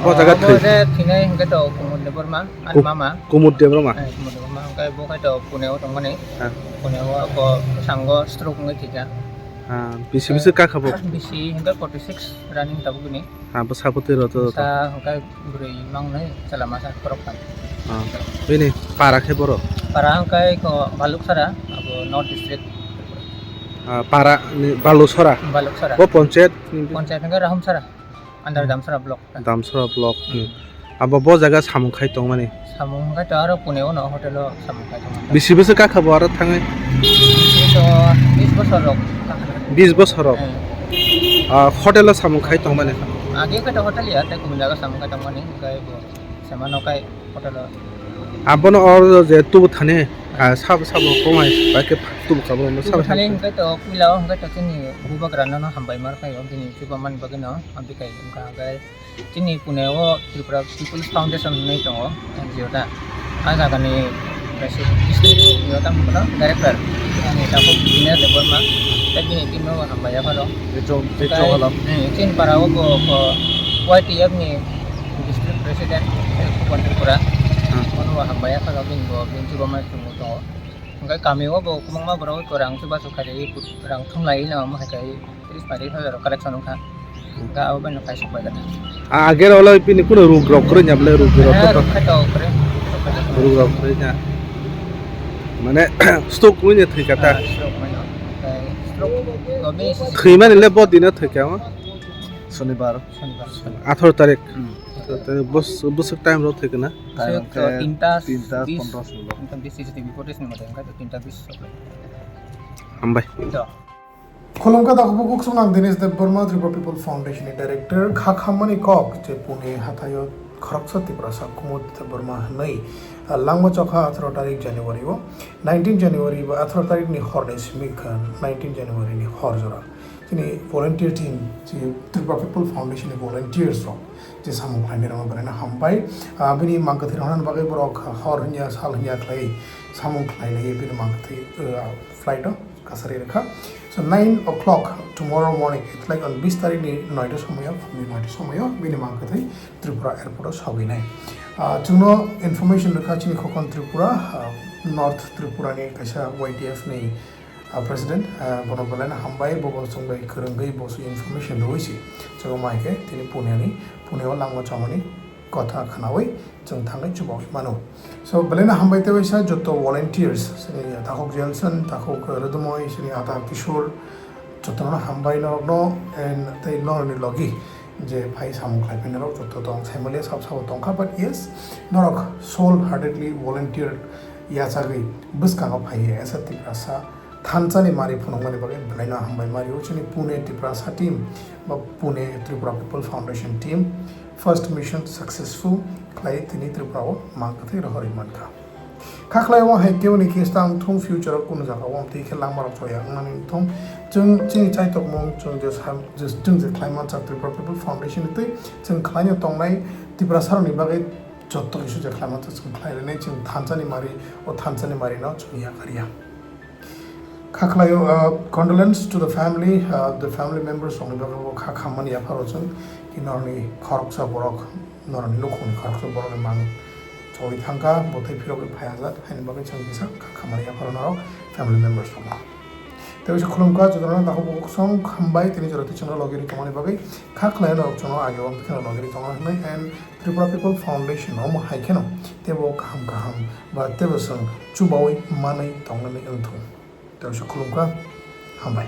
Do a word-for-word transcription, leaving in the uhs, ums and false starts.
Bo jaga Abo thwi. Je thinai hwnkhe to Kumud Debbarma, ani Ku-, mama. Kumud Debbarma. Eh, Kumud Debbarma, hwnkhe bo khe to Pune o tongmani. Ah. Pune o bo sango stroke wngwi thwikha. Ah, bisi bisi kakha bo? Bisi hwnkhe forty six running tabuk bini. Ah, bo sapotwi rw to. Sa hwnkhe bwrwi mangnai chwla masa khoroktham. Ah, bini para khe boro? Para hwnkhe ko Baluksara, abo North District. Ah, para ni Baluksara? Baluksara. Bo panchayat ni? Panchayat hwnkhe Rahumsara. Under Damsara block. Damsara block ni. Abo bo jaga samung khai tongmani? Samung khai to aro Pune o no hotel o samung khai tongmani. Bisi bwswk kakha bo aro thangwi? Bisi to bis bosor rok kakha. Bis bosor rok? Eh. Ah, hotel o samung khai tongmani? Age khai to hotel ya, tei kubun jaga samung khai tongmani, hwnkhe bo sama no kai. Abono oro je tubu thani, ah, sabo sabo komai bai khe tubu kabo no sabo sabo. Thani hwnkhe to puila o hwnkhe to chini bubagra no no hambai mar khaio bini chuba man bagwi no amtwi khai wngkha hwnkhe chini Pune o Tripura People's Foundation hinwi tongo N G O ta. A jaga ni kaisa district yo tamo bono director ani takhuk Dinesh Debbarma tei bini team no hambai ya phano. Tei chong, tei chong hala. Hmm, chini para o bo, bo Y T F ni district president, eh, Bhuban Tripura. Hmm. Bono bo hambai ya kha, bini bo, bini chuba mai chwng tongo. Hwnkhe kami o bo kwbangma borok rang chubachu khairwi, rang thumlai no omo hai khai tris paris hajar collection wngkha. Hwnkhe abo bai no kaisa pai kha. A, agero olo bini kuno rug rok kwrwi nya bwle, rug rok Eh, to. Rug khe to kwrwi. Rug rok kwrwi nya. Mane stroke wngwi thwi kha ta. Ah, stroke wngwi no. Okai, stroke, o bini Thwimani le bo dino thwi kha o. Sonibar. Sonibar. Atharo tarik. Hmm. Atharo tarik bus-, bwswk time rok thwi kha na? Time Sir, khe tinta tinta bis, pondro solo. Tinta bis C C T V footage ni mote, hwnkhe tinta bis. Hambai. Tinta. Khulumkha takhuk bukhuk song ang Dinesh Debbarma, Tripura People Foundation ni director. Kha khammani kok je Pune hathaio khoroksa Tiprasa Kumud Debbarma hwnwi, ah, langma chokha atharo tarik January o. Nineteen January ba atharo tarik ni hor ni simi kha nineteen January ni hor jora. Chini volunteer team, chini Tripura People Foundation ni volunteers rok je samung khlainai rokno belai no hambai. Ah, bini mang kwthwi rwna bagwi borok hor hwnya sal hwnya khlai samung khlainai bini mang kwthwi, ah, flight o kasari rwkha. So nine o'clock tomorrow morning, it's like on bis tarik ni noita somoyo, phungni noita somoyo bini mang kwthwi Tripura airport o sogwinai. Ah, chwngno information rwkha chini Khokon Tripura, ah, North Tripura ni kaisa Y T F ni ah, president, ah, bono belai no hambai, bo bo chwng bai kwrwngwi bo se information rwui se. Chwng mai khe tini Pune ni, Pune o langma chomani kotha khnaui chwng thangwi chubaui mano. So, belai no hambai tei waisa joto volunteers, sini takhuk Jelson, takhuk Rwdumoi, sini ata Kishore, jotono hambai norokno, and tei norokni logi je phai samung khlai phai norok joto tong, saimaliya sab sabo tongkha, but yes, norok whole heartedly volunteer yachagwi bwskango phaiwi S R Tiprasa thansa ni mari phunukmani bagwi belai no hambai mari o chini Pune Tiprasa team ba Pune Tripura People Foundation team first mission successful khlai tini Tripura o mang kwthwi rohorwi mankha. Kha khlai o hai kebo ni case ta wng thung future o kunu jaga o twi khe langma rok choya wng nani wng thung. Chwng chini chaitokmung chwng je sa-, je, chwng je khlai mansa Tripura People Foundation ni twi chwng khlai no tongnai Tiprasa rok ni bagwi joto khe suja khlaima chwng khlai rwnai, chwng thansa ni mari, o thansa ni mari no chwng yakar ya. Kha khlai o, uh, condolence to the family, uh, the family members rok ni bagwi bo kha khammani yapharo chwng ki norni khoroksa borok, norni nukhungni khoroksa borok ni mang choi thangkha, bo tei phirogwi phai ajak, haini bagwi chwng kisa kha khammani yapharo norok family members rok no. Tei waisa khulumkha jotono takhuk bukhuk song hambai tini jora twi chwngno logi ri tongmani bagwi kha khlai norok chwngno age o tongna logi ri tongna hwnwi and Tripura People Foundation omo hai kheno teibo kaham kaham ba teibo chwng chubaui manwi tongnani wngthung. Tei waisa khulumkha, hambai.